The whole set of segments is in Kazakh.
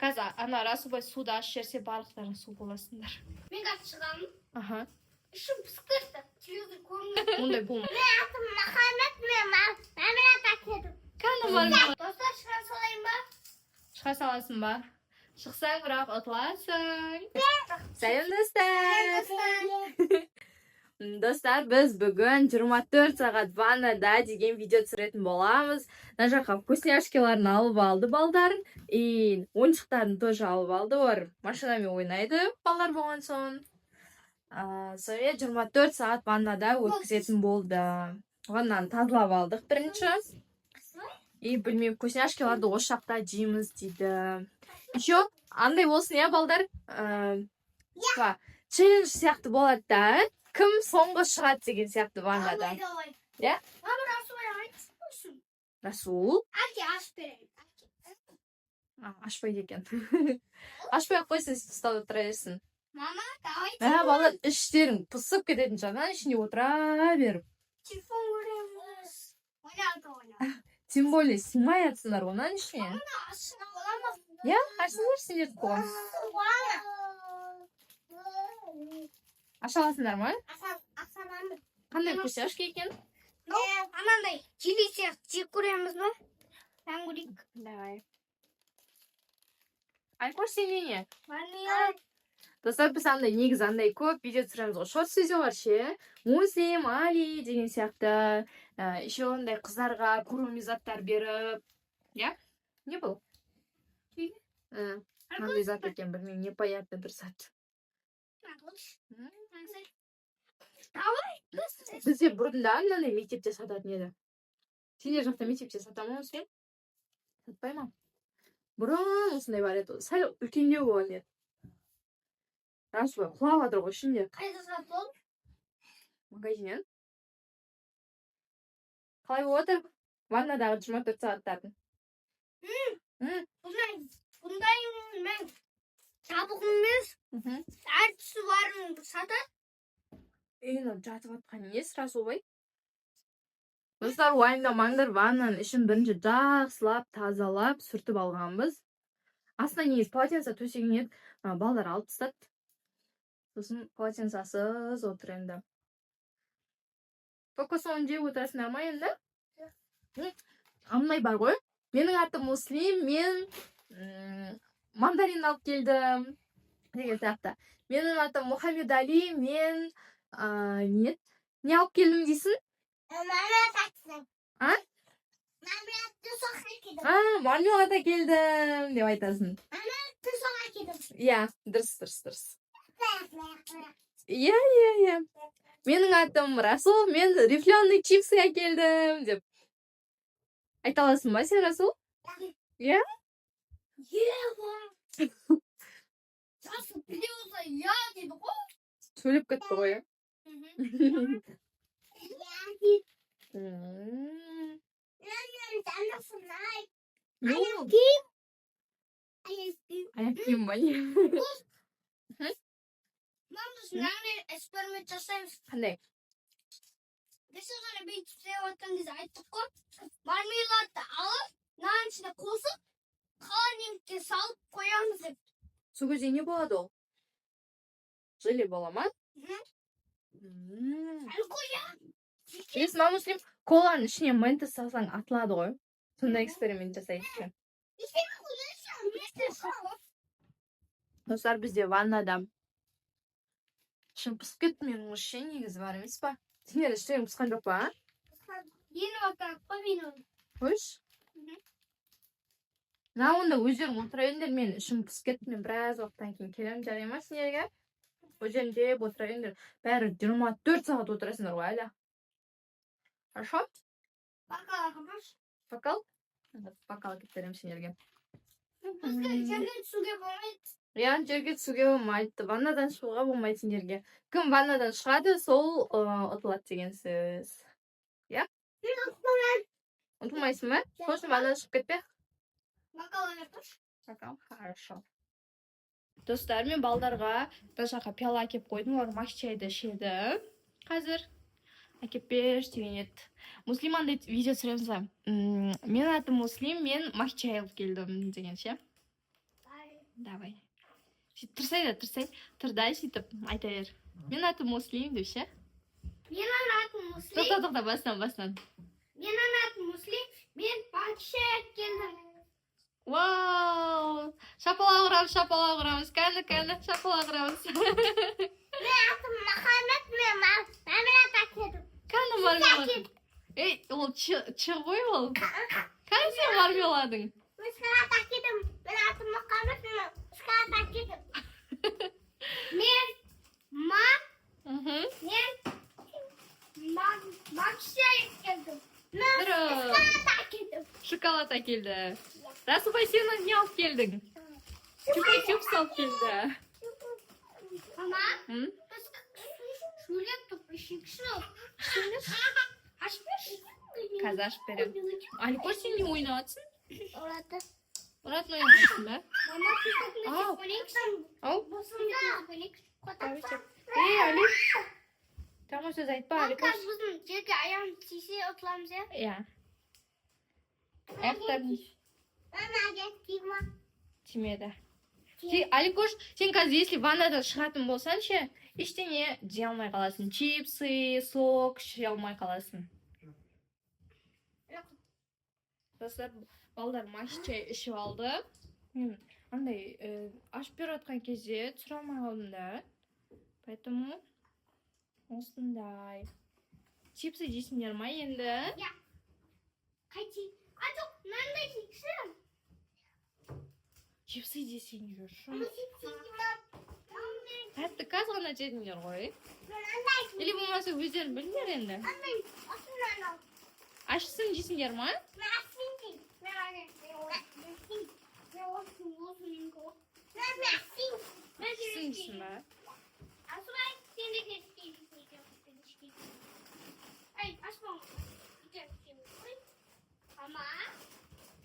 Қазір ана Расулбай суды ашып жіберсе, барлықтарың су боласыңдар. Мен қазір шығамын. Аха. Ішім пысып кетті. Телевизор көрінбейді. Ондай болмайды. Атым Махамбет, мен мармелад әкелдім. Кәні, мармелад. Достар, шыға салайын ба? Шыға саласың ба? Шықсаң, бірақ ұтыласың. Сәлем, достар! Достар, біз бүгін 24 сағат ваннада деген видео түсіретін боламыз. Мына жаққа вкусняшкаларын алып алды балдарын и ойыншықтарын тоже алып алды. Олар машинамен ойнайды, балалар болған соң. Сонымен 24 сағат ваннада өткізетін болды. Ваннаны тазалап алдық бірінші. И білмеймін, вкусняшкаларды осы жақта жейміз дейді. Еще андай болсын, иә, балдар? Типа, челлендж сияқты болады да. Кім соңғы шығады деген сияқты ваннадан. Давай, давай. Иә? Мама, Расул айтсын. Расул? Әке, ашып берейін. А, ашпайды екен. Ашпай ақ қойсын, ұстап отыра берсін. Мама, давай. Мә, балалар, іштерің пысып кететін шығар, ішінде отыра беріп. Телефон көреміз. Ойнады, ойнады. Тем более сыймай жатсыңдар ғой мынаның ішіне. Ашына бола ма? Иә, ашсыңдар, сендердікі ғой. Аша аласыңдар ма? Асанамыз. Қандай вкусняшка екен? Анандай желе сияқты, жеп көреміз ба? Дәм көрейік. Давай. Айқош, сенде не? Мармелад. Достар, біз андай, негізі андай көп видео түсіреміз ғой, шорт видеолар ше, Муслим, Али деген сияқты. Еще андай қыздарға куроми заттар беріп, иә, не бұл? Қандай зат екен, білмеймін, непонятный бір зат. Давай. Бізде бұрында мынандай мектепте сататын еді. Сендер жақта мектепте сата ма, Муслим? Сатпай ма? Бұрын осындай бар еді, сәл үлкендеу болған еді. Рас па? Құлап жатыр ғой ішінде. Қайда сатып алдың? Магазиннен. Қалай болып жатыр ваннадағы 24 сағаттардың? Бұндай, бұндай мен жабық емес, әр түсі барын сатады. Ей, мынау жатып жатқан несі, Расулбай? Достар, уайымдамаңдар, ваннаның ішін бірінші жақсылап тазалап, сүртіп алғанбыз. Астына негізі полотенце төсеген едік, балалар алып тастады. Сосын полотенцесіз отыр енді. Только соны жеп отырасыңдар ма енді? Андай бар ғой. Менің атым Муслим, мен мандарин алып келдім деген сияқты. Менің атым Мұхаммед Али, мен не еді? Не алып келдім дейсің? Мармелад әкелдім. А? Мармеладты соқ әкелдім. А, мармелад әкелдім деп айтасың. Соқ әкелдім. Иә, дұрыс, дұрыс, дұрыс. Иә. Менің атым Расул, мен рифленый чипсы әкелдім деп. Айта аласың ба сен, Расул? Иә? Ева. Расул біле болса, я дейді ғой. Сөйлеп кетті ғой, иә? Я. Не ол? Аяқ киім ба, не? Мама, біз мынандай эксперимент жасаймыз. Қандай? Біз ғана бүйтіп істеп жатқан кезде айттық қой. Мармеладты алып, нанның ішіне қосып, холодильникке салып қоямыз деп. Сол кезде не болады ол? Желе бола ма? Мгм. Әлі иә. Білесің ба, Муслим, коланың ішіне Ментос салсаң, атылады ғой. Сондай эксперимент жасайық. Достар, бізде ваннада ішім пысып кетті менің осы ше, негізі бар емес па? Сендер іштерің пысқан жоқ па, а? Еніп жатқан қой менің. Қойшы. Мгм. На, онда өздерің отыра беріңдер, мен ішім пысып кетті, мен біраз уақыттан кейін келемін, жарай ма сендерге? Өздерің жеп отыра беріңдер. Бәрі 24 сағат отырасыңдар ғой әлі. Хорошо? Бокал қымбаш. Бокал? Бокал әкеліп беремін сендерге. Бізге жерге түсуге болмайды. Иә, жерге түсуге болмайды, ваннадан шығуға болмайды сендерге. Кім ваннадан шығады, сол ұтылады деген сөз. Иә? Ұтылмайсың ба? Сол үшін ваннадан шығып кетпе. Бокал беріп тұршы. Бокал, хорошо. Достар, мен балдарға мына жаққа пиала әкеліп қойдым, олар махи чайды ішеді. Қазір әкеліп берші деген еді. Муслим, андай видео түсіреміз ба? Менің атым Муслим, мен махи чай алып келдім деген ше. Давай, сөйтіп тұрсай да, тұрсай, тұр да, сөйтіп айта бер: «Менің атым Муслим», — деп ше. Менің атым Муслим. Тоқта, тоқта, басынан, басынан. Менің атым Муслим. Мен пакшай әкелдім. Вау! Шапалақ ұрамыз, шапалақ ұрамыз! Кәні, кәні, шапалақ ұрамыз! Менің атым Махаммед. Мен мармелад әкелдім. Кәні, мармелад! Ей, ол ч ч ғой ол. Кәні, сен мармеладың. Мен шоколад әкелдім. Менің атым Махаммед. Мен шоколад әкелдім. Мен ма мен макшай әкелдім. Мен Дұрыс. шоколад әкелдім. Шоколад әкелді. Расылбай, сен не алып келдің? Чупа чупс алып келді. Мама, М? біз сөйлеп тұрып ішейікші. Ашып берші. Қазір ашып беремін. Аликош, сен не ойнап жатсың? Ұрады. Мұратын ойнап жатсың ба? Мама, Ау. Ау. Ей, Али, жаман сөз айтпа, Аликош. Қазір біздің жерге аяғым тисе, ұтыламыз, иә? Иә, аяқтарын. Мама, тима. Тимеді. Аликош, сен қазір, если ваннадан шығатын болсаң ше, ештеңе жей алмай қаласың, чипсы, сок іше алмай қаласың. Достар, балдар маш чай ішіп алды. Мен андай ашып беріп жатқан кезде түсіре алмай қалдым да, поэтому осындай. Чипсы жейсіңдер ма енді? Қайти. А, жоқ, мынандай жейікші. Чипсы жесеңдерші. Тәтті қазір ғана жедіңдер ғой. Или болмаса өздерің біліңдер енді. Ащысын жейсіңдер ма? Ащысын жейсің ба? Ай, ашпа. Мама,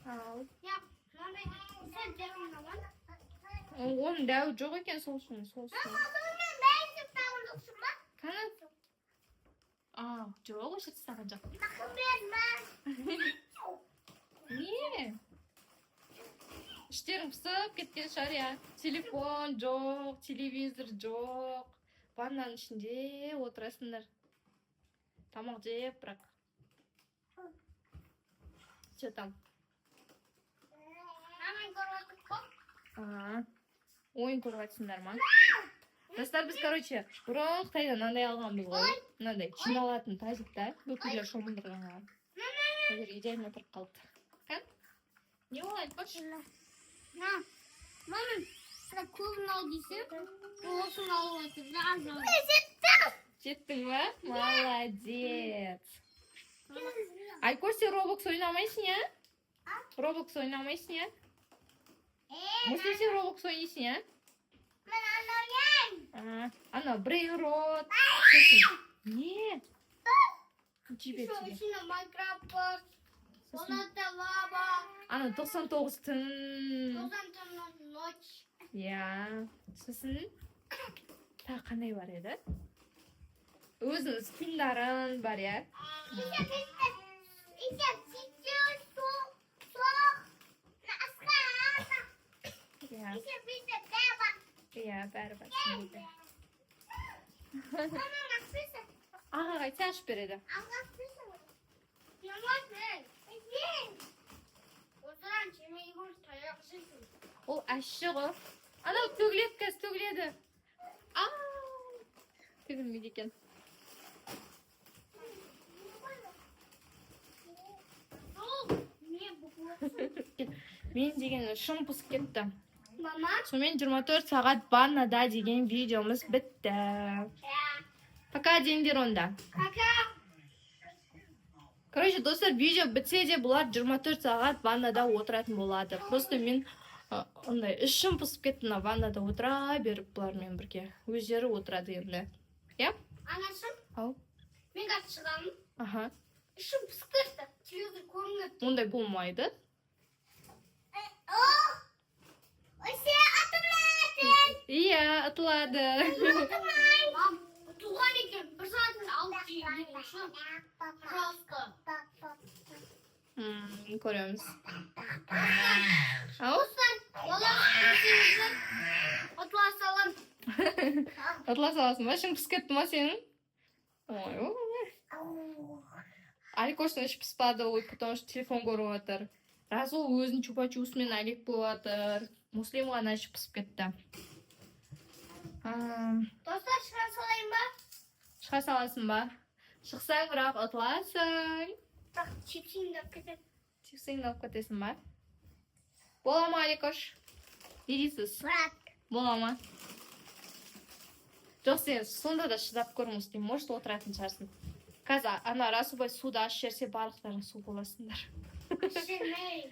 Ал. я мынандай сәл дәуін аламын. Оның дәуі жоқ екен, сол үшін, сол үшін. Сонымен бәрін тастаған жоқсың ба? Қане? А, жоқ, өшіріп тастаған жоқ. Рахмет, ма. Не? Іштерің пысып кеткен шығар, иә. Телефон жоқ, телевизор жоқ. Ваннаның ішінде отырасыңдар. Тамақ жеп, бірақ. Че там? Маман көріп отырмын ғой. А, ойын көріп жатсыңдар ма? Достар, біз, короче, бұрын Қытайдан мынандай алғанбыз ғой. Мынандай жиналатын тазик та, бөпелер шомылдырғанға. Қазір идеально отырып қалды. Кән? Не болды, айтпашы? На. Мама, сен көбін ал десем, осыны алып отыр. Жеттің ба? Молодец. Айкош, сен Роблокс ойнамайсың, иә? Роблокс ойнамайсың, иә? Муслим, сен Роблокс ойнайсың, иә? Мен ойнаймын. А, анау Брейнрот. Сосын не? Тебе, Еще тебе. ішінде Майнкрафт бар. Сосын Планета лава. ана 99 түн. 99 ночь. Иә. Сосын тағы қандай бар еді? Өзінің скиндарың бар, иә? Еще еще сейчас соқ. Асқа. Иә. Еще бізде бәрі. Иә, бәрі бар сенде. Мама, ашпайсың. Ағаға айтса, ашып береді. Ағаға ашпайсың. Мама, мен. Осыдан жемей көр, таяқ жейсің. Ол ащы ғой. Анау төгіледі, қазір төгіледі. А, төгілмейді екен. Жоқ, не бұл? Мен деген ішім пысып кетті. Мама. Сонымен, 24 сағат ваннада деген видеомыз бітті. Пока деңдер онда. Пока. Короче, достар, видео бітсе де, бұлар 24 сағат ваннада отыратын болады. Просто мен андай ішім пысып кетті мына ваннада отыра беріп бұлармен бірге. Өздері отырады енді. Иә? Анашым, Ау. мен қазір шығамын. Аха. Ішім пысып кетті. Телевизор көрінеді. Ондай болмайды. О! Ose ұтылады. Иә, ұтылады. Мам, ұтылған екен. Бір сағаттың алып жеймін. Пожалуйста. Көреміз. Ау? Достар, балаға қазір ұтыла салам. Ұтыла саласың ба? Ішің пісіп кетті ма сенің? Ой, ой. Аликоштың іші пыспады ой, потому что телефон көріп жатыр. Расул өзінің чупа-чупсымен әлек болып жатыр. Муслим ғана іші пысып кетті. Достар, шыға салайын ба? Шыға саласың ба? Шықсаң, бірақ ұтыласың. Бірақ чипсіңді алып кетемін. Чипсыңды алып кетесің ба? Бола ма, Аликош? Не дейсіз? Брат. Бола ма? Жоқ, сен сонда да шыдап көр, Муслим, может, отыратын шығарсың. Қазір ана Расулбай суды ашып жіберсе, барлықтарың су боласыңдар. Шемей.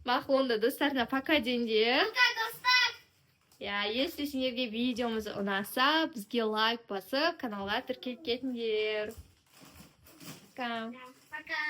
Мақұл, онда достарына пока деңдер. Пока, достар. Иә, если сендерге видеомыз ұнаса, бізге лайк басып, каналға тіркеліп кетіңдер. Пока. Пока.